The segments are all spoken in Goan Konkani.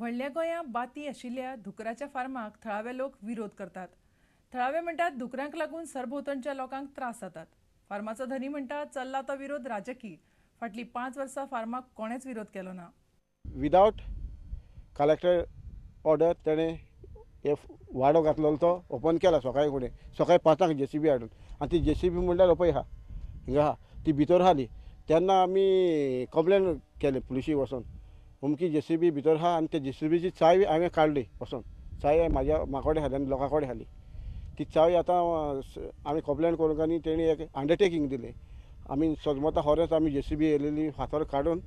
व्हडल्या गोंया बाती आशिल्ल्या धुकराच्या फार्माक थळावे लोक विरोध करतात. थळावे म्हणटात धुकरांक लागून सरभोंवतणच्या लोकांक त्रास जातात. फार्माचो धनी म्हणटा चल्ला तो विरोध राजकी. फाटलीं 5 वर्सां फार्माक कोणेच विरोध केलो ना. विदावट कलेक्टर ऑर्डर तेणें हे वाडो घातलेलो तो ओपन केला सकाळी फुडें सकाळी 5 जेसीबी हाडून आनी ती जेसीबी म्हणल्यार पळय आहा हिंगा आहा ती भितर हाली तेन्ना आमी कंप्लेन केलें पुलिशीक वचोन अमकी जेसीबी भितर आहा आनी ते जेसीबीची चावी हांवें काडली वचोन चावी म्हाज्या म्हाकोडे हाली आनी लोकां कडेन हाली ती चावी आतां आमी कंप्लेन करूंक आनी तेणी एक अंडरटेकींग दिलें आमी सजमता खरेंच आमी जेसीबी येयलेली फातर काडून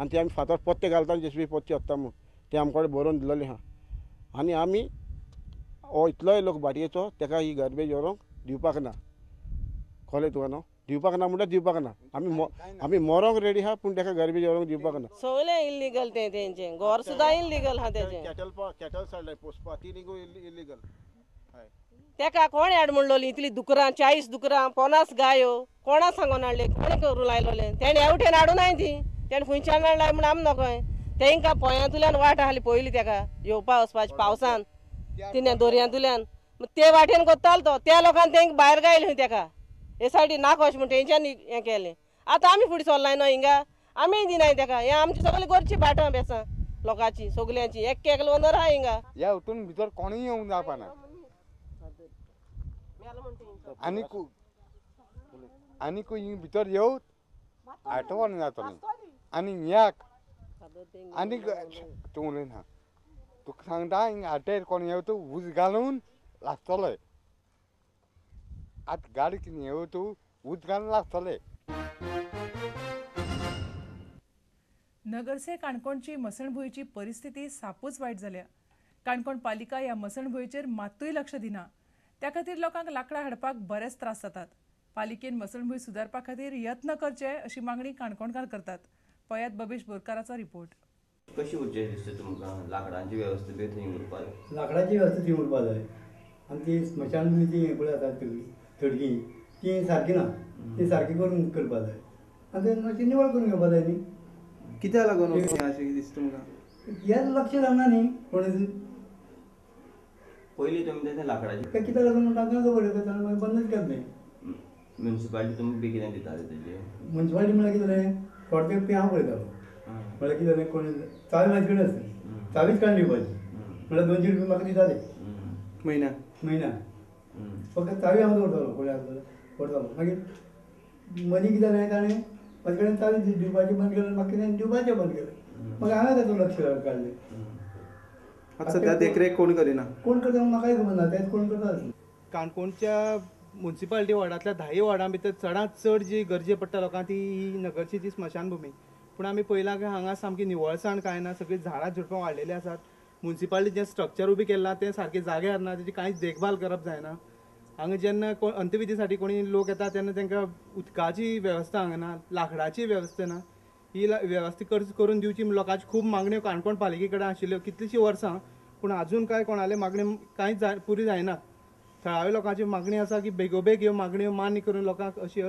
आनी ती आमी फातर पोत्ते घालता आनी जेसीबी पोत्ते वता म्हूण तें आमकां कडेन बरोवन दिलेलें आहा आनी आमी हो इतलोय लोक भाटयेचो तेका ही गार्बेज व्हरूंक दिवपाक ना. कळ्ळें तुका न्हू? दिवपाक ना म्हणल्यार दिवपाक ना. आमी आमी मरोंक रेडी आहा पूण तेका गार्बेज व्हरूंक दिवपाक ना. सगळें इल्लीगल तें तेंचें घर सुद्दां इल्लीगल आहा तेचें. कॅटल कॅटल साडले पोसपा ती इल्लीगल. तेका कोण हाड म्हणलोली इतली दुकरां 40 दुकरां 50 गायो कोणा सांगोन हाडले कोणें करूं लायलोलें तेणें हेवटेन हाडूं नाय ती तेणें खंयच्यान हाडलाय म्हूण आम नकोय. तेंकां पोंयांतल्यान वाट आहली पयली तेका येवपा वचपाची पावसान तिने दर्यांतल्यान ते वाटेन कोत्तालो तो त्या लोकांनी तेंकां भायर गायलें तेका हे सायडीन नाका अशें म्हूण तेंच्यांनी हें केलें. आतां आमी फुडें सरलाय न्हू हिंगा आमी दिनाय तेका हें आमची सगळी गरची भाटां बेसां लोकांची सगल्यांची एक एकलो ओनर आहा हिंगा. ह्या हितून भितर कोणूय येवंक जावपाना आनी हिंग भितर येवत आठवण जातली आनी ह्याक आनी तूं उलयना तुका सांगता हिंग आटेर कोण येवत उज घालून लागतले आतां गाडी कितें येवत उज घालून लागतले. नगरसे काणकोणची मसणभुंयेची परिस्थिती सापूच वायट जाल्या. काणकोण पालिका ह्या मसणभुंयेचेर मात्तूय लक्ष दिना. त्या खातीर लोकांक लाकडां हाडपाक बरेच त्रास जातात. पालिकेन मसणभूंय सुदारपा खातीर यत्न करचे अशी मागणी काणकोणकार करतात. पळयात बबेश बोरकाराचो रिपोर्ट. कशी उरची दिसता तुमकां लाकडांची वेवस्था बी थंय उरपा जाय? लाकडाची वेवस्था थंय उरपा जाय आनी ती स्मशान जी पळय आसा थडगी ती सारकी ना ती सारकी करून करपा जाय आनी ते मातशी निवळ करून घेवपा जाय न्ही. कित्याक लागून अशें दिसता तुमकां? हें लक्ष घालना न्ही कोणेच. पयलीं तुमी तें लाकडाचें तें कित्याक लागून तांकां खबर येता मागीर बंदच केलें तें. म्युनिसिपालिटी तुमकां बी कितें दिताले तेजें? म्युनिसिपालिटी म्हणल्यार कितें जालें थोडे तें हांव पळयतालो म्हणल्यार कितें जालें कोण चावी म्हाजे कडेन आसली चावीच काडून दिवपाची म्हणल्यार 200 रुपया म्हाका दिताले म्हयन्याक म्हयन्याक फक्त चावी हांव दवरतालो पळय दवरतालो. मागीर मदीं कितें जालें ताणें म्हाजे कडेन चावी दिवपाची बंद केलें म्हाका कितें दिवपाचें बंद केलें मागीर हांवें तातूंत लक्ष काडलें. आतां सद्या देखरेख कोण करिना? कोण करता म्हाकाय खबर ना तें कोण करता आसलें. काणकोणच्या म्युनिसिपालिटी वॉर्डांतल्या 10 वॉर्डां भितर चडांत चड जी गरजे पडटा लोकांक ती ही नगरची जी स्मशानभुमी. पूण आमी पळयलां की हांगा सामकी निवळसाण कांय ना, सगळीं झाडां झुडपां वाडलेलीं आसात. म्युनिसिपालिटी जें स्ट्रक्चर उबें केलां तें सारकें जाग्यार ना, तेजी कांयच देखभाल करप जायना. हांगा जेन्ना कोण अंत्यविधी साठी कोणी लोक येता तेन्ना तांकां उदकाची वेवस्था हांगा ना, लाकडाची वेवस्था ना. ही वेवस्था करून दिवची म्हूण लोकांची खूब मागण्यो काणकोण पालिके कडेन आशिल्ल्यो कितलीशीं वर्सां, पूण आजून कांय कोणाले मागण्यो कांय पुरी जायना. थळाव्या लोकांची मागणी आसा की बेगोबेग ह्यो मागण्यो मान्य करून लोकांक अशी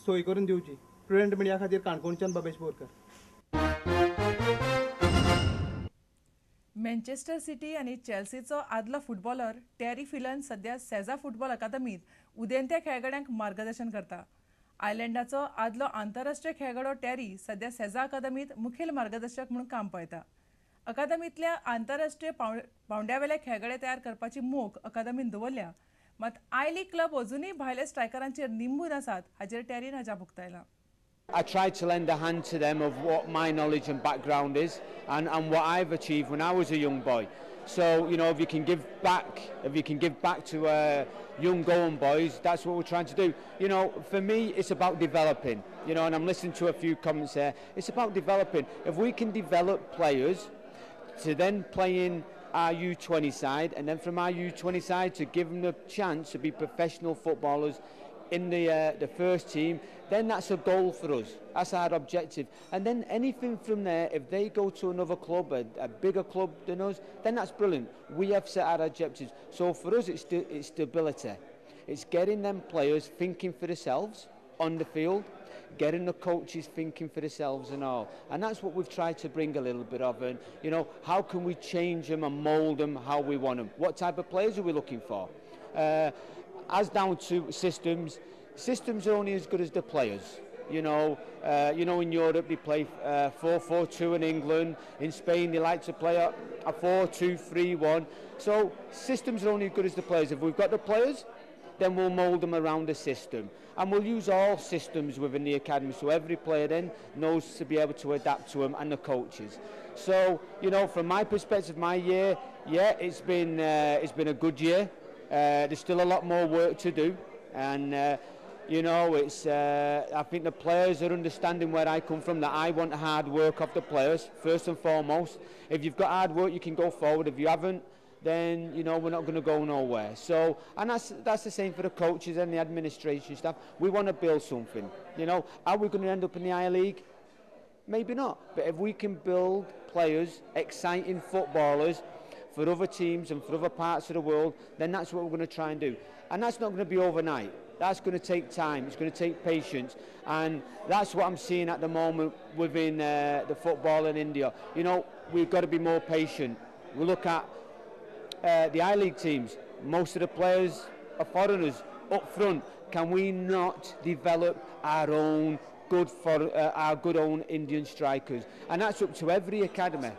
सोय करून दिवची. प्रुडंट मिडिया खातीर काणकोणच्यान बबेश बोरकर. मँचेस्टर सिटी आनी चेल्सीचो आदलो फुटबॉलर टॅरी फिलन सध्या सेझा फुटबॉल अकादमीत उदेंत्या खेळगड्यांक मार्गदर्शन करता. आयर्लंडाचो आदलो आंतरराष्ट्रीय खेळगडो टॅरी सध्या सेझा अकादमीत मुखेल मार्गदर्शक म्हूण काम पळयता. अकादमींतल्या आंतरराष्ट्रीय पावंड्यावेले खेळगडे तयार करपाची मोख अकादमीन दवरल्या. मात I league club अजुनूय भायल्या स्ट्रायकरांचेर निंबून आसात हाचेर टॅरीन अजाप उक्तायलां. I tried to lend a hand to them of what my knowledge and background is and what I've achieved when I was a young boy. So, you know, if you can give back, if you can give back to young Goan boys, that's what we're trying to do. You know, for me, it's about developing, you know, and I'm listening to a few comments there. It's about developing. If we can develop players to then play in our U20 side, and then from our U20 side to give them the chance to be professional footballers in the first team, then that's a goal for us. That's our objective. And then anything from there, if they go to another club, a bigger club than us, then that's brilliant. We have set our objectives. So for us, it's stability. It's getting them players thinking for themselves, on the field, getting the coaches thinking for themselves and all. And that's what we've tried to bring a little bit of. And, you know, how can we change them and mould them how we want them? What type of players are we looking for? As down to systems, systems are only as good as the players. You know, in Europe they play 4-4-2 in England. In Spain they like to play a 4-2-3-1. So systems are only as good as the players. If we've got the players, then we'll mould them around the system. And we'll use all systems within the academy, so every player then knows to be able to adapt to them, and the coaches. So, you know, from my perspective, my year, yeah, it's been a good year. There's still a lot more work to do, and you know, it's I think the players are understanding where I come from, that I want hard work of the players, first and foremost. If you've got hard work, you can go forward. If you haven't, then, you know, we're not going to go nowhere. So, and that's the same for the coaches and the administration staff. We want to build something. You know, are we going to end up in the I-League? Maybe not. But if we can build players, exciting footballers for other teams and for other parts of the world, then that's what we're going to try and do. And that's not going to be overnight. That's going to take time. It's going to take patience. And that's what I'm seeing at the moment within the football in India. You know, we've got to be more patient. We look at the I-League teams. Most of the players are foreigners up front. Can we not develop our own good our good own Indian strikers? And that's up to every academy.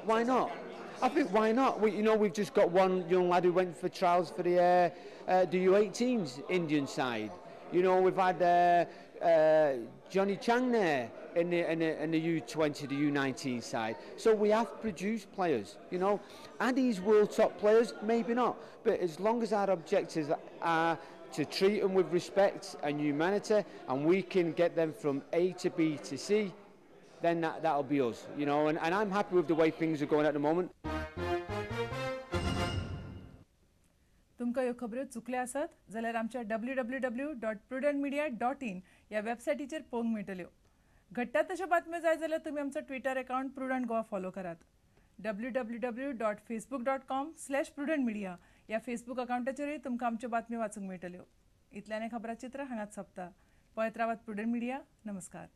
Why not? I think why not? We, you know, we've just got one young lad who went for trials for the U18s Indian side. You know, we've had Johnny Chang there in the U20, the U19 side. So we have produced players, you know. Are these world top players? Maybe not. But as long as our objectives are to treat them with respect and humanity, and we can get them from A to B to C, then that'll be us, you know. And I'm happy with the way things are going at the moment. तुमकां ह्यो खबऱ्यो चुकल्या आसत जाल्यार आमच्या www.prudentmedia.in ह्या वेबसायटीचेर पळोवंक मेळटल्यो. घडटात तश्यो बातम्यो जाय जाल्यार तुमी आमचो Twitter account Prudent Goa follow करात. www.facebook.com/prudentmedia ह्या फेसबूक अकावंटाचेरूय तुमकां आमच्यो बातम्यो वाचूंक मेळटल्यो. इतल्यान खबराचित्र हांगाच सोंपता. पळयत रावात प्रुडंट मिडिया. नमस्कार.